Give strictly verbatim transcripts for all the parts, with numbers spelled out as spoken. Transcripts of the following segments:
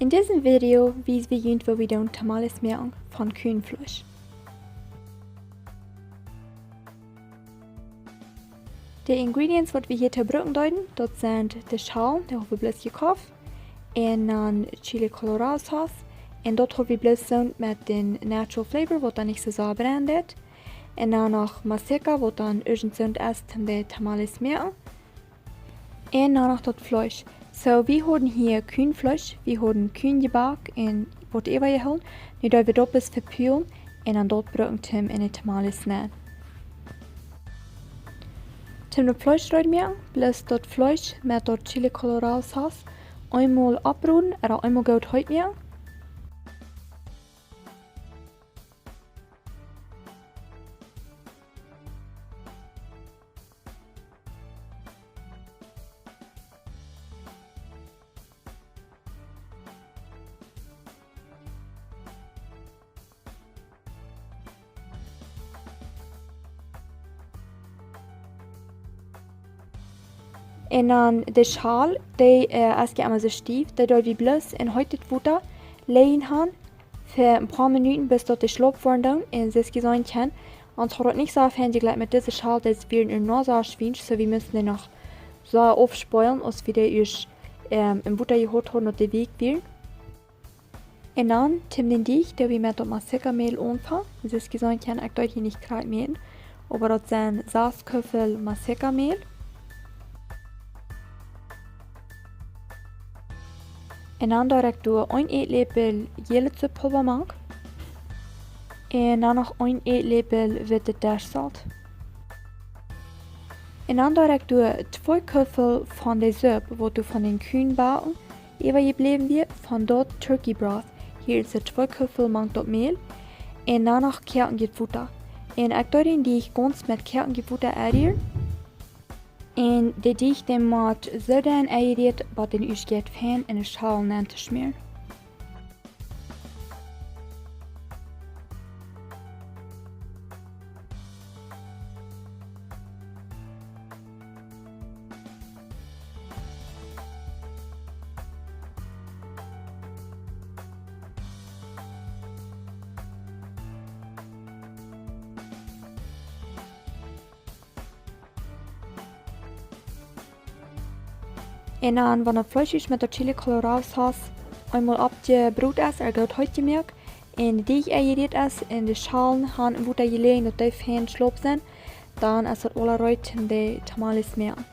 En disen Video wiesen wie junt, woo wie doonen Tamales moaken von Kuahnfleesch. De ingredients, waut wie hia brucken deeden, daut sent de Schal, dee hab wie bloos jekoft, un dan Chile Colorado Sauce, un daut hab wie bloos soo met dän natural flavor, waut dan nich soo sea brennen deit, un dan noch Maseca, waut dan irjent soo es, om de Tamales moaken. Un dan noch daut Fleesch. Soo, wie hauden hia Kuahnfleesch, wie hauden Kuahn jebackt un waut äwa jehoolen. Nu doo wie daut bloos vepoolen un dan daut brucken toom en de Tamales näen. Toom daut Fleesch reed moaken, bloos daut Fleesch met daut Chile Colorado Sauce eemol aunbroden, ooda eemol goot heet moaken. Un dan de Schal, dee, äh, es je emma soo stiew, dee doo wie bloos en heetet Wota lijen han fa een poa Minuten, bat daut dee schlop woaren doonen. Un soo aus jie seenen kjennen, ons haud daut nich soo fein jejlikjt met dise Schal, dee wieren ea noch soo schwiensch, soo wie musten dee noch soo aufspälen, aus wie dee ieescht, ähm, em Wota jehaut hauden, daut dee weekj wieren. Un dan toom dän Deajch, doo wie met daut Maseca Mäl aunfangen. Soo aus jie seenen kjennen, ekj deed hia nich krakjt mäten, oba daut sent sas Kuffel Maseca Mäl. Un dan doo ekj doa een Ätläpel jäle Zupulwa mank. Un dan noch een Ätläpel wittet Deschsolt. Un dan doo ekj doa twee Kuffel von de Supp, waut doa von dän Kuahnbacken äwajebläwen wia, von daut Turkey Broth. Hia es twee Kuffel mank daut Mäl. Un dan noch koakjet Wota. Un ekj doo dän Deajch gaunz met koakjet Wota enrieren. Un de Deajch, dee mott soo lang enjerieet, bat dee ieescht fein en de Schal nenn to schmäaren. Un dan, wan daut Fleesch ieescht met de Chile Colorado Sauce eemol oppjebroden es, ooda goot heet jemoakt, un de Deajch enjerieet es, un de Schalen han em Wota jelegen, daut dee fein schlop sent, dan es daut aula reed, de Tamales moaken.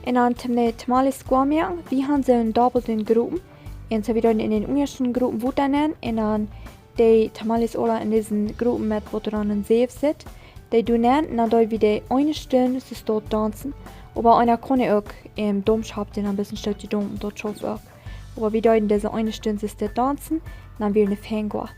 Un dan toom de tamales goa moaken, wie han soon dobbelten Gropen. Un soo wie deeden en dän unjasten Gropen Wota nenn un dan de tamales aula en disen Gropen met Wota dan en Säft sitt, dee doa nenn, un dan deed wie dee eene Stund soo stolt daunzen. Oba eena kaun uk em Daumschaup dän en bät stoot jedaunzen, daut schauft uk. Oba wie deeden dise eene Stund soo stolt daunzen, dan wia ne fein goa.